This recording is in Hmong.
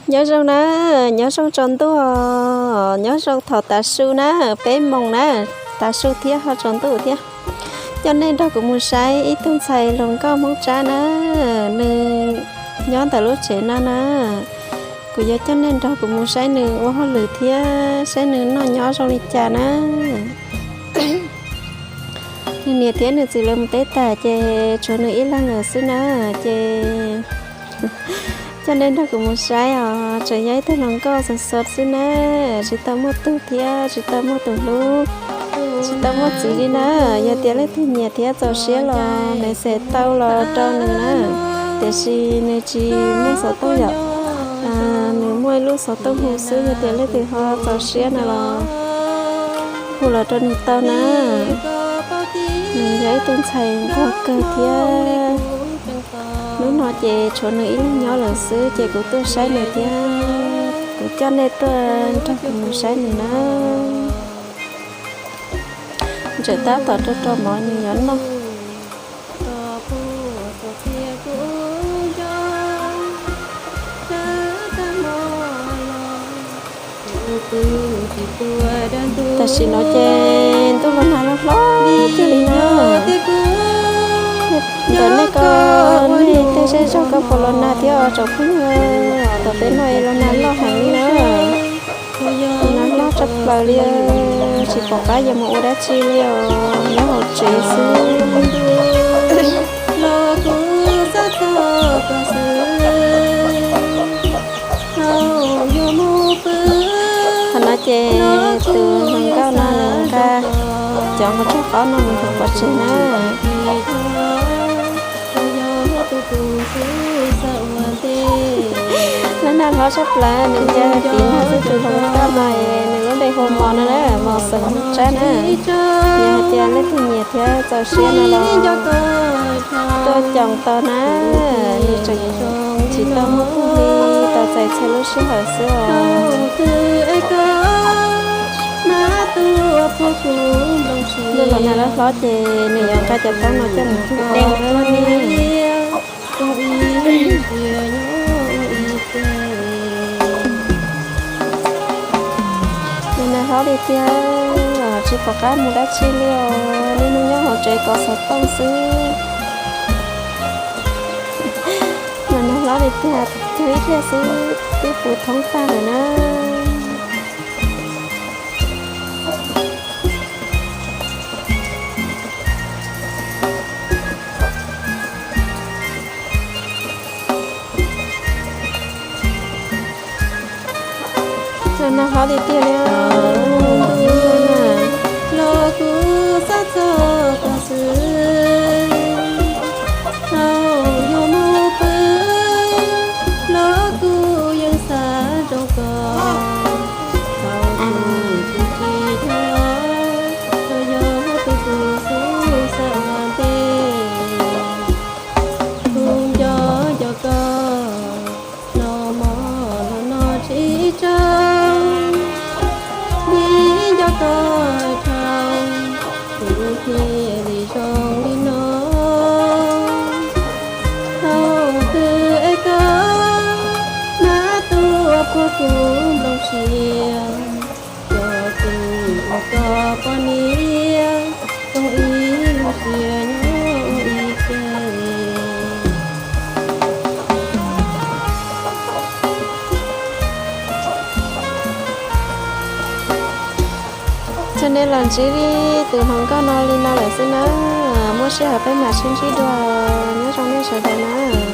Nyob zoo na, nyob zoo tsaus ntuj, nyob zoo thaum tav su na, peb moos na, tav su thiab ho tsaus ntuj thiab. Coj nej nrog kuv mus saib ib tug ntxhais hluas nkauj Hmoob Tsab na, nws nyob ntawm lub tsev no na. Kuv yuav coj nej nrog kuv mus saib nws ua hauj lwm thiab saib nws noj nyob zoo li cas na. Nws niam thiab nws txiv lawv mus teb tag ces tshuav nws ib leeg lawm xwb na, ces coj nej nrog kuv mus saib os. Tseem yog ib tug hluas nkauj xov xov xwb na, tsis tau muaj tug thiab tsis tau muaj tus hlub, tsis tau muaj txiv li na. Yog tias leej twg nyiam thiab txaus siab los nws xem tau los rau nws na, tiam sis nws tsis muaj xov tooj yom. Nws muaj ib lub xov tooj hu xwb, yog tias leej twg ho txaus siab no los hu los rau nws tau na. Nws yog ib tug ntxhais nquag kawg thiab. Hnub no ces tshuav nws ib leeg nyob lawm xwb ces kuv tuaj saib nws thiab kuv coj nej tuaj nrog kuv mus saib nws na. Ntsaum tab tom rau rau mov nws yuav noj. Tam sim no ces ntuj los nag loj hlob tiag li na. Ntawm nej ko, nej tej zej zog ko puas los nag thiab tsoom phooj ywg? Tom peb no los nag loj heev li na. Nag loj tshaj plaws li, tsis pom qab yuav mus ua dab tsi li os, nyob hauv tsev xwb. Thaum no ces tus hluas nkauj no nws nqa cov nqaij tsag qaub no mus rau pov tseg na. Lub nag hlob tshaj plaws, nws nyob tiv nag xwb, tus hluas nkauj no nws lub npe hu Mos no na, Mos xeem Hmoob Tsab na. Yog hais tias leej twg nyiam thiab txaus siab no los tuaj caum tau na, nws tseem tsis tau muaj tug li, tau txais txhua lub sij hawm xwb os. Ntuj los nag loj hlob ces nws yuav nqa cov taub no coj mus hu ua. Nag hlob li tiag, tsis pom qab mus dab tsi li os, niaj hnub nyob hauv tsev kov xov tooj xwb. Nag hlob li tiag, tug ib pliag xwb twb puv thoob tag lawm na. Nag hlob tiag tiag li. Los kuv xav txog koj xwb, thaum yuav mus pw los kuv yeej xav zoo koj, thaum kuv tsis tsis dhau, thaum yog tus kuv xub xav ua ntej, kuv nco nco koj. Los mov los no tsis tsaug, ib nco koj dhau, kuv thiaj li zoo li no. Thaum twg es koj nab tuaj puag kuv nplooj siab, cov twg ua koj poj niam, zoo ib lub siab nyob ua ib ke. Coj nej los ntsib tus hluas nkauj no li no lawm xwb na, muaj sij hawm peb mam sib ntsib dua, nyob zoo nej sawv daws na.